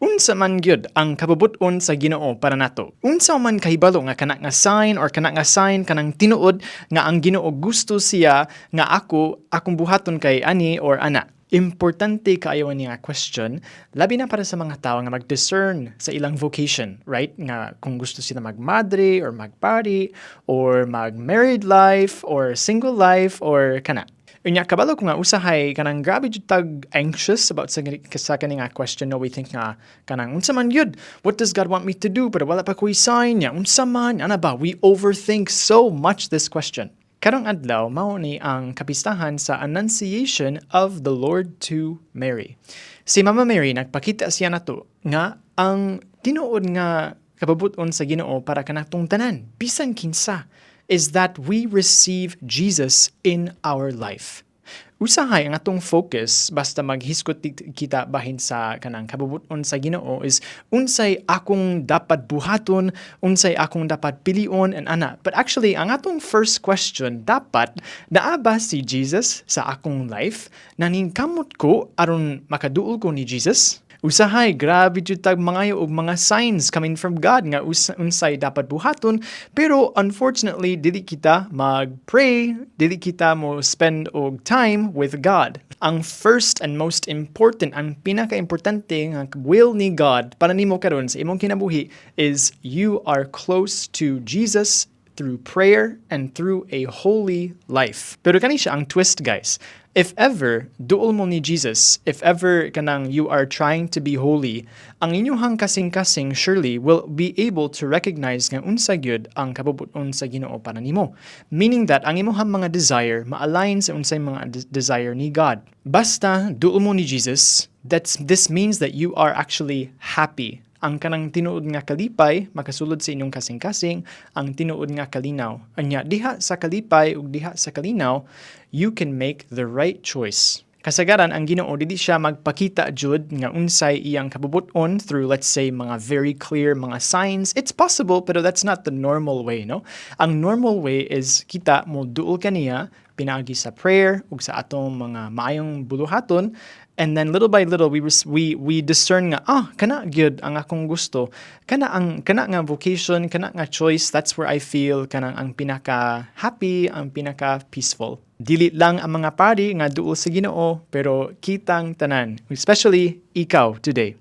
Unsa man gyud ang kabubut-on sa Ginoo para nato? Unsa man kahibalo nga kana nga sign or kana nga sign kanang tinuod nga ang Ginoo gusto siya nga ako akong buhaton kay ani or ana? Importante kaayo ani nga question, labi na para sa mga tao nga mag-discern sa ilang vocation, right? Nga kung gusto sila magmadre or magpari or mag-married life or single life or kana. Unya kabalo ko nga usahay kanang grabe jud tag anxious about sa kani nga question, no? We think nga kanang unsa man gyud, what does God want me to do, pero wala pa ko'y sign niya, unsa man ana ba? We overthink so much this question. Karong adlaw, mao ni ang kapistahan sa Annunciation of the Lord to Mary. Si Mama Mary, nagpakita siya nato nga ang tinuod nga kabubut-on sa Ginoo para kanatong tanan, bisan kinsa, is that we receive Jesus in our life. Usahay ang atong focus basta maghisgot kita bahin sa kanang kabubut-on sa Ginoo is unsay akong dapat buhaton, unsay akong dapat pilion and ana. But actually, ang atong first question dapat, naa ba si Jesus sa akong life? Naningkamot ko aron makaduol ko ni Jesus? Usahay, grabe jud tag mangayo og mga signs coming from God nga unsay dapat buhaton, pero unfortunately dili kita mag-pray, dili kita mo spend og time with God. Ang first and most important, ang pinaka-importante nga will ni God para nimo karon sa imong kinabuhi is you are close to Jesus through prayer and through a holy life. Pero kani siya ang twist, guys. If ever duol mo ni Jesus, if ever kanang you are trying to be holy, ang inyong kasing-kasing surely will be able to recognize nga unsa gyud ang kabubut-on sa Ginoo para nimo. Meaning that ang imong mga desire ma-align sa unsay mga desire ni God. Basta duol mo ni Jesus, this means that you are actually happy. Ang kanang tinuod nga kalipay makasulod sa inyong kasing-kasing, ang tinuod nga kalinaw. Anya diha sa kalipay ug diha sa kalinaw, you can make the right choice. Kasagaran ang Ginoo dili siya magpakita jud nga unsay iyang kabubut-on through, let's say, mga very clear mga signs. It's possible, pero that's not the normal way, no? Ang normal way is kita mo duol kaniya pinaagi sa prayer ug sa atong mga maayong buluhaton, and then little by little we discern nga, ah, kana gyud ang akong gusto, kana ang kana nga vocation, kana nga choice, that's where I feel kanang ang pinaka happy, ang pinaka peaceful. Dili lang ang mga pari nga duol sa Ginoo, pero kitang tanan, especially ikaw today.